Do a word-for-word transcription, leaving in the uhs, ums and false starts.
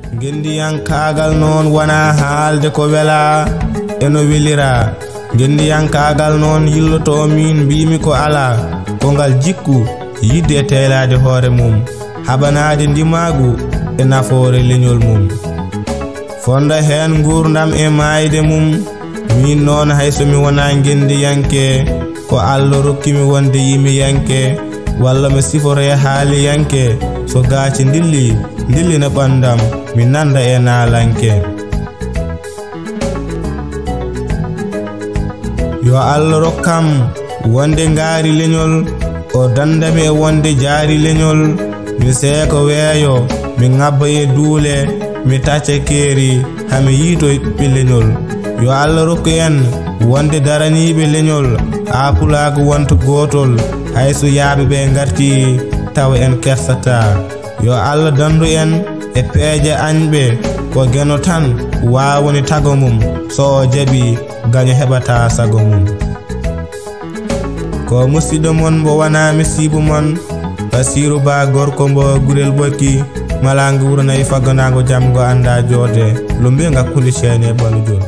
Ngendiyankaagal noon wonaa haalde ko welaa e no weliraa. Ngendiyankaagal noon yilloto min mbiimi ko alaa, ko ngal jikku yiɗde e teelaade hoore mum, haɓanaade ndimaagu e nafoore leñol mum. Fonda heen nguurndam e maayde mum. Miin noon hay so mi wonaa ngenndiyanke, ko Alla rokki mi wonde yimiyanke, walla mi siforee haaliyanke. So gaaci ndilli, ndillina ɓandam, mi nannda e naalanke. Yo Alla rokkam wonde ngaari leñol, o dandami e wonde jaari leñol. Mi seeko weeyo, mi ŋabba e duule, mi tacca keeri, hami yiito e ɓiɓɓe leñol. Yo Alla rokku en wonde daraniiɓe leñol, haa pulaagu wonta gootol, hay so yaaɓe ɓe ngarti, tawa en kersataa. Yo Alla dandu en e peeje añɓe, ko geno tan waawani tago mum, so o jaɓi gaño heɓata sago mum. Ko musiɗɗo mon mbo wonaa misiibo mon, Basiiru Ba gorko mbo Gurel Ɓokki, malaango wuro nayi fagganaango jam ngo anndaa joode, lumbe ngakkunde ceene e ɓalujol.